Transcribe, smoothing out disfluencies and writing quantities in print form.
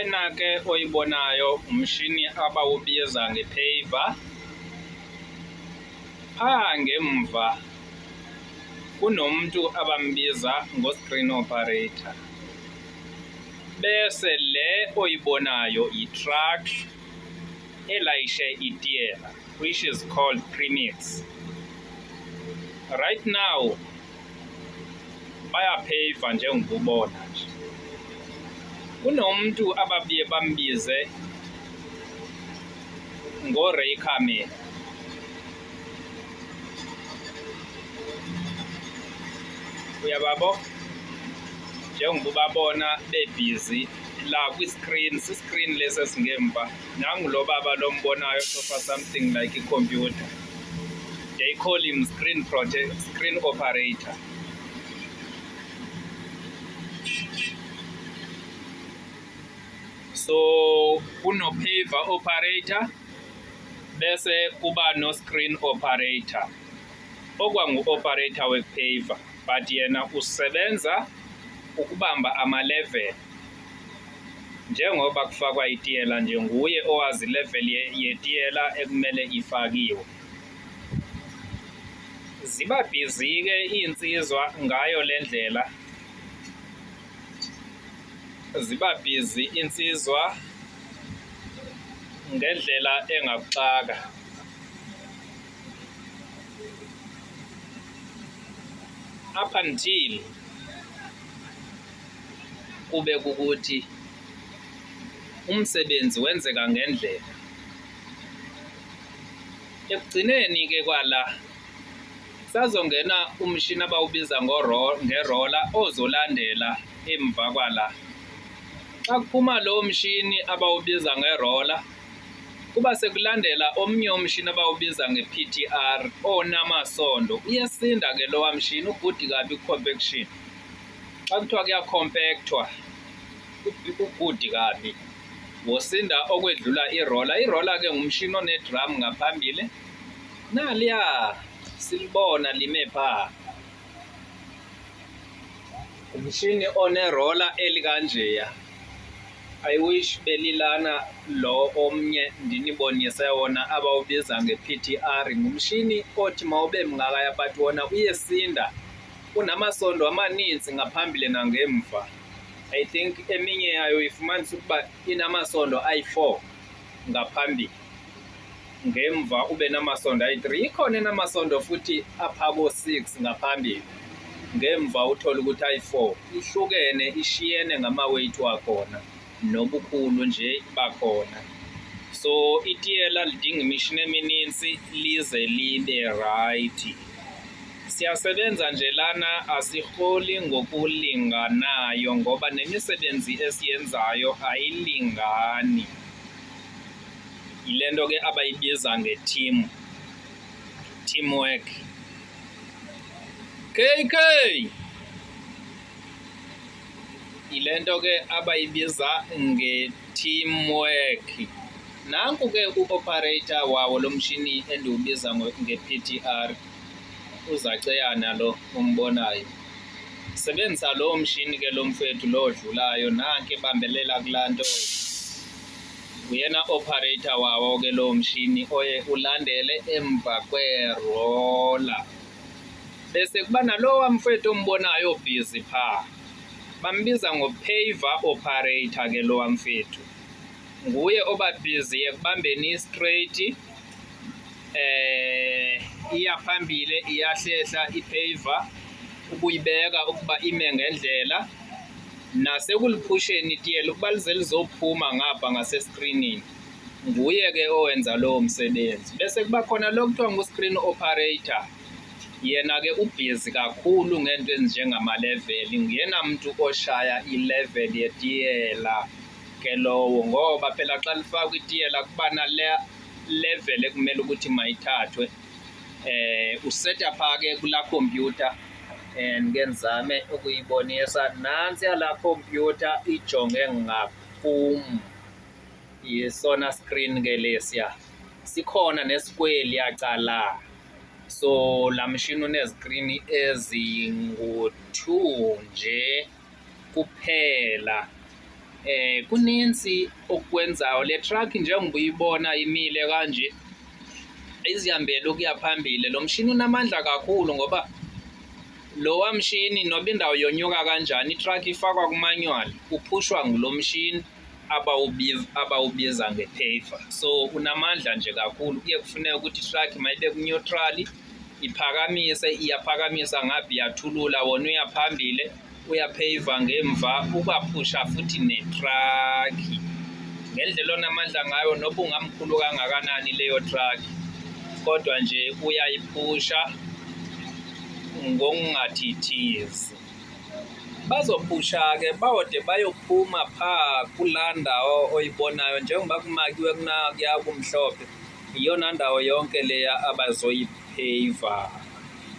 Lena ke oyibonayo ngumshini abawubiza nge-paver. Phaa ngemva kunomntu abambiza ngo-screen operator. Bese le oyibonayo yi-truck elayishe itiyela, which is called premix. Right now bayapheyva njengoba ubona nje. Kunomntu ababuye bambize ngoRaycarman. Uyababo? Njengoba ubabona bebhizi la kwi-screen, si-screen lesi esingemva. Nangu lo baba lombonayo ocofa something like ikhompyutha. They call him screen operator. So kuno-paver operator bese kuba no-screen operator. Okwangu-operator we-paver, but yena usebenza ukubamba ama-level. Njengoba kufakwa itiyela nje nguye owazi level yetiyela ekumele ifakiwe. Ziba busy ke iinsizwa ngayo le ndlela. Ziba busy iinsizwa ngendlela engakuxaka. Up until kube kukuthi umsebenzi wenzeka ngendlela. Ekugcineni ke kwala sazongena umshini abawubiza ngerola ozolandela emva kwala. Xa kuphuma lo mshini abawubiza ngerola kuba sekulandela omnye umshini abawubiza nge-PTR onamasondo. Uyesinda ke lowa mshini, ugudi kabi kwi-compaction. Xa kuthiwa kuyakhompekhthwa ugudi kabi, wosinda okwedlula irola. Irola ke ngumshini onedram ngaphambili. Naliya silibona lime phaa. Ngumshini onerola elikanjeya. I wish belilana lo omnye ndinibonise wona abawubiza nge-PTR. Ngumshini othi mawube mngakaya but wona uyesinda, unamasondo amaninzi ngaphambili nangemva. I think eminye yayo ifumanisa ukuba inamasondo ayi-4 ngaphambili, ngemva ube namasondo ayi-3. Ikhona enamasondo futhi apha ko-6 ngaphambili, ngemva uthole ukuthi ayi-4. Ihlukene, ishiyene ngama-weight wakhona nobukhulu nje bakhona. So itiyela lidinga imishini eminintsi lize libe right. Siyasebenza nje lana, asirholi ngokulinganayo ngoba nemisebenzi esiyenzayo ayilingani. Yile nto ke abayibiza nge-team, teamwork. KK! Yile nto ke abayibiza nge-teamwork. Nanku ke u-operator wawo lo mshini endiwubiza nge-PTR, uZaceyana lo umbonayo. Sebenzisa lo mshini ke lo mfethu lo odlulayo, nanki ebambelela kulaa nto. Nguyena operator wawo ke lo mshini oye ulandele emva kwerola. Bese kuba nalowa mfethu ombonayo obhizi phaa, bambiza ngo-paver operator ke lowa mfethu. Nguye oba bhizi ekubambeni i-straight, iya phambili iyahlehla i-paver ukuyibeka ukuba ime ngendlela, nasekuliphusheni itiyela ukuba lize lizophuma ngapha ngaseskrinini. Nguye ke owenza lowo msebenzi. Bese kuba khona lo kuthiwa ngu-screen operator. Yena ke ubhizi kakhulu ngeento ezinjengamaleveli. Nguyena mntu oshaya ilevel yetiyela ke lowo, ngoba phela xa lifakwa itiyela kuba nale level ekumele ukuthi mayithathwe. Useta phaa ke kulaa khompyutha, ndike ndizame ukuyibonisa. Nantsiya laa khompyutha ijonge ngakum, yesona screen ke lesiya. Sikhona nesikweliya cala. So laa mshini unezikrini ezingu-2 nje kuphela. Kunintsi okwenzayo. Le truck njengoba uyibona imile kanje izihambele ukuya phambili. Lo mshini unamandla kakhulu ngoba lowa mshini noba indawo yonyuka kanjani, itrakhi ifakwa ku-manual, uphushwa ngulo mshini abawubiza nge-paver. So unamandla nje kakhulu. Kuye kufuneke ukuthi itrakhi mayibe ku-neutral iphakamise, iyaphakamisa ngapha iyathulula, wona uya phambili uyapheyva ngemva, ukwaphusha futhi netrakhi. Ngendlela onamandla ngayo noba ungamkhulu kangakanani leyo trakhi, kodwa nje uyayiphusha ngokungathithizi. Bazophusha-ke bawode bayophuma phaa kulaa ndawo oyibonayo njengoba kumakiwe kunakuya kumhlophe, yiyona ndawo yonke leya abazoyipheyva.